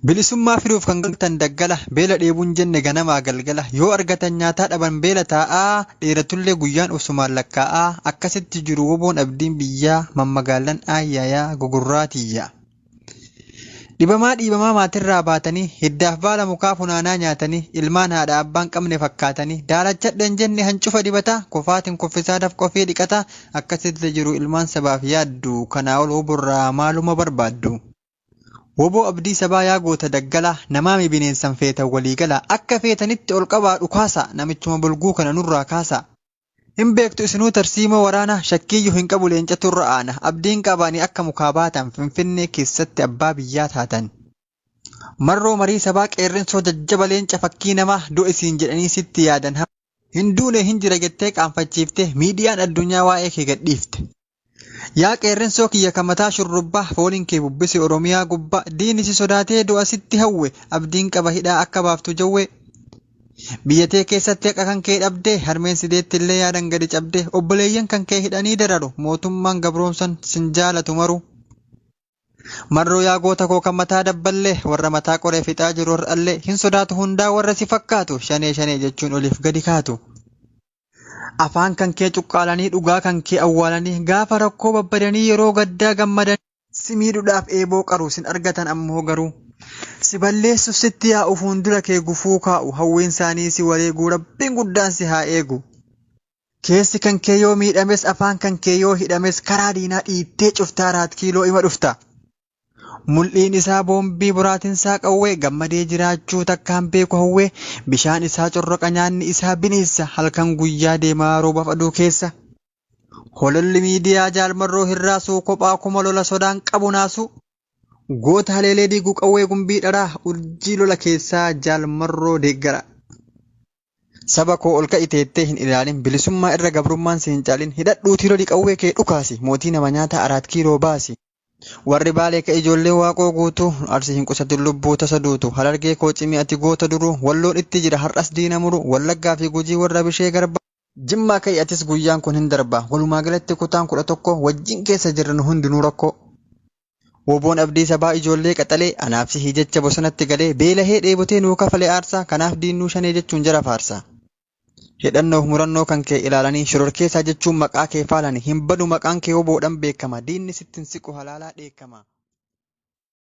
Bilisummaa fiduuf kan galtan daggala, beela dheebuun jenne ganamaa galgala, yoo argatan nyaataa dhaban beela taa'aa, dheeratullee guyyaan obsumaan lakkaa'aa, akkasitti jiru woboon abdiin biyyaa, mammagaalan aayyayaa gugurraatiyya. Dhibamaa dhiibamaa maatirraa baatanii, hiddaaf baala mukaa funaanaa nyaatanii, ilmaan haadha abbaan qabne fakkaatanii, daalachadhen jenne hancufa dibataa, kufaatiin kuffisaa dafqa ofii dhiqataa, akkasitti jiru ilmaan sabaaf yaaddu, kanaa ol woborraa maaluma barbaaddu. Woboo abdii sabaa yaa goota daggalaa, namaami bineensan feetan waliigala, akka feetanitti ol qabaa dhukaasa, namichuma bulguu kana nurraa kaasa. Hin beektu isinuu tarsiimoo waraanaa, shakkiiyyuu hin qabu leencatu irra aana, abdiin qabaanii akka mukaa baatan, Finfinnee keessatti abbaa biyyaa taatan. Marroo marii sabaa qeerrensoo jajjaba leenca fakkii namaa, du'a isiin jedhanii sitti yaadan hin duune hin jira jettee qaanfachiifte, miidiyaan addunyaa waa'ee kee gadhiifte. Yaa qeerrensoo kiyya kan mataa shurrubbaa, fooliin kee bubbise Oromiyaa gubbaa, diinni si sodaatee du'a sitti hawwe, abdiin qaba hidhaa akka baaftu jawwee. Biyya tee keessatti haqa kan kee dhabdee, harmeen si deetti illee yaadan gadi cabdee, obboleeyyan kan kee hidhanii dararu, mootummaan gabroomsan sin jaalatu maru. Marroo yaa goota koo kan mataa dabballee, warra mataa qoree fixaa jiru har'allee, hin sodaatu hundaa warra si fakkaatu, shanee shanee jechuun oliif gadi kaatu. Afaan kan kee cuqqaalanii dhugaa kan kee awwaalanii gaafa rakkoo babbadanii yeroo gaddaa gammadanii si miidhuudhaaf eeboo qaru sin argatan ammoo garuu. Si balleessuuf sitti yaa'u fuundura kee gufuu kaa'u hawwiin isaanii si wareeguu rabbiin guddaan si haa eegu. Keessi kan kee yoo miidhames afaan kan kee yoo hidhames karaa diinaa dhiittee cuftaa Araat Kiiloo ima dhufta. Mul'iin isaa boombii boraatinsaa qawwee gammadee jiraachuu takkaan beeku hawwee bishaan isaa corroqa nyaanni isaa bineensa halkan guyyaa deemaa roobaaf aduu keessa. Hololli miidiyaa Jaal Marroo hin raasuu kophaa kuma lola sodaan qabu naasuu. Goota haleelee diigu qawwee gumbii dharaa urjii lola keessaa Jaal Marroo deeggara. Saba koo ol ka'i teettee hin ilaalin bilisummaa irra gabrummaan si hin caalin hidhadhuutii loli qawwee kee dhukaasi mootii nama nyaataa Araat Kiiloo baasi. Warri Baalee ka ijoolleen Waaqoo guutuu Arsii hin qusatin lubbuu tasa duutu Harargee koo cimi ati goota duruu Walloon itti jira har'as diina muruu Wallaggaa fi Gujii warra Bishee Garbaa Jimmaa ka'i atis guyyaan kun hin darba Walumaa galatti kutaan 11 Wajjin keessa jirra nu hundinuu rakkoo Woboon abdii sabaa ijoollee qaxalee Anaaf sihii jecha bosonatti galee Beelahee dheebotee nuu kafale aarsaa Kanaaf diinnuu shanee jechuun jara faarsa. Hidhannoof murannoo kan kee ilaalanii Shororkeessaa jechuun maqaa kee faalani Hin badu maqaan kee woboodhan beekama Diinni sitti hin siqu halaalaa dheekkama.